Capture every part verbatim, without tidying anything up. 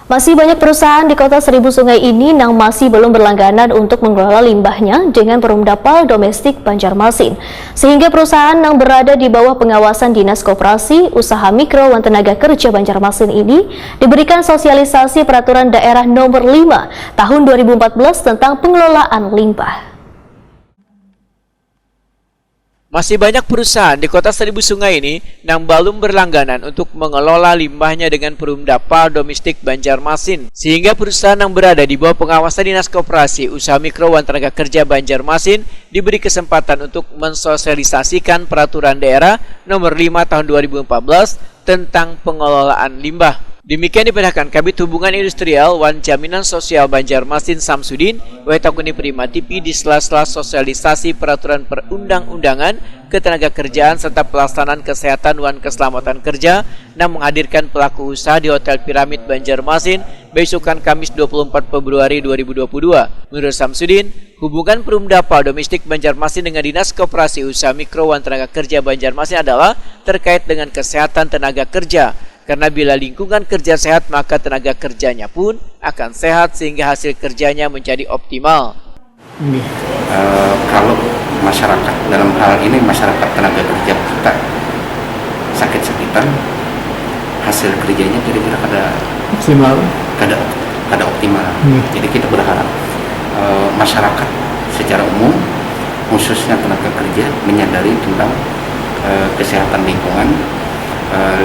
Masih banyak perusahaan di Kota Seribu Sungai ini nang masih belum berlangganan untuk mengelola limbahnya dengan Perumda Pal Domestik Banjarmasin, sehingga perusahaan nang berada di bawah pengawasan Dinas Koperasi, Usaha Mikro, wan Tenaga Kerja Banjarmasin ini diberikan sosialisasi Peraturan Daerah Nomor lima Tahun dua ribu empat belas tentang pengelolaan limbah. Masih banyak perusahaan di Kota Seribu Sungai ini nang balum berlangganan untuk mengelola limbahnya dengan Perumda Pal Domestik Banjarmasin, sehingga perusahaan nang berada di bawah pengawasan Dinas Koperasi, Usaha Mikro, wan Tenaga Kerja Banjarmasin diberi kesempatan untuk mensosialisasikan Peraturan Daerah Nomor lima Tahun dua ribu empat belas tentang pengelolaan limbah. Demikian dipindahkan Kabid Hubungan Industrial wan Jaminan Sosial Banjarmasin Samsudin, W Takuni Prima T V di sela-sela sosialisasi peraturan perundang-undangan ketenaga kerjaan serta pelaksanaan kesehatan wan keselamatan kerja nang menghadirkan pelaku usaha di Hotel Piramid Banjarmasin, beisukan Kamis dua puluh empat Februari dua ribu dua puluh dua. Menurut Samsudin, hubungan Perumda Pal Domestik Banjarmasin dengan Dinas Koperasi Usaha Mikro wan Tenaga Kerja Banjarmasin adalah terkait dengan kesehatan tenaga kerja, karena bila lingkungan kerja sehat maka tenaga kerjanya pun akan sehat sehingga hasil kerjanya menjadi optimal. Ini. Uh, kalau masyarakat dalam hal ini masyarakat tenaga kerja kita sakit-sakitan, hasil kerjanya kira-kira kada maksimal, kada kada optimal. Ini. Jadi kita berharap uh, masyarakat secara umum khususnya tenaga kerja menyadari tentang uh, kesehatan lingkungan, uh,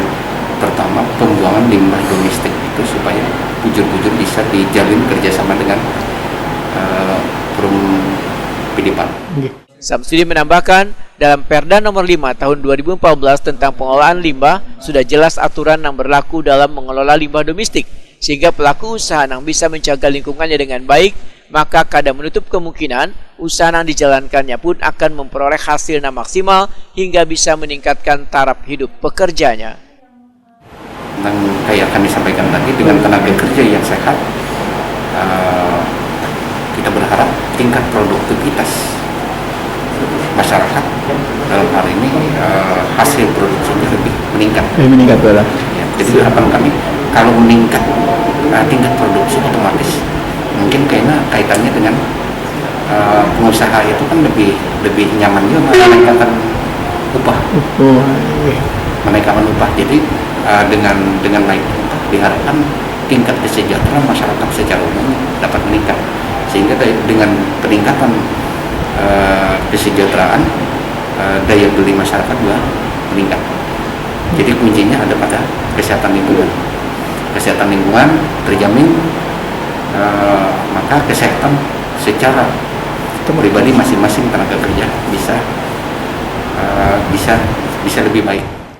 terutama pembuangan limbah domestik itu supaya bujur-bujur bisa dijalin kerjasama dengan uh, perum pidipal. Samsudin menambahkan, dalam Perda Nomor lima Tahun dua ribu empat belas tentang pengelolaan limbah sudah jelas aturan yang berlaku dalam mengelola limbah domestik, sehingga pelaku usaha yang bisa menjaga lingkungannya dengan baik maka kada menutup kemungkinan usaha yang dijalankannya pun akan memperoleh hasil yang maksimal hingga bisa meningkatkan taraf hidup pekerjanya. Yang kayak kami sampaikan tadi, dengan tenaga kerja yang sehat, uh, kita berharap tingkat produktivitas masyarakat dalam hal ini uh, hasil produksinya lebih meningkat. Lebih meningkat, betul. Ya, jadi harapan kami kalau meningkat uh, tingkat produksi otomatis mungkin kayaknya kaitannya dengan uh, pengusaha itu kan lebih lebih nyaman juga menaikkan upah. Oh, iya. Menaikkan upah. Jadi uh, dengan dengan naik upah diharapkan tingkat kesejahteraan masyarakat secara umum dapat meningkat. Sehingga dengan peningkatan uh, kesejahteraan uh, daya beli masyarakat juga meningkat. Jadi kuncinya ada pada kesehatan lingkungan. Kesehatan lingkungan terjamin, uh, maka kesehatan secara pribadi masing-masing tenaga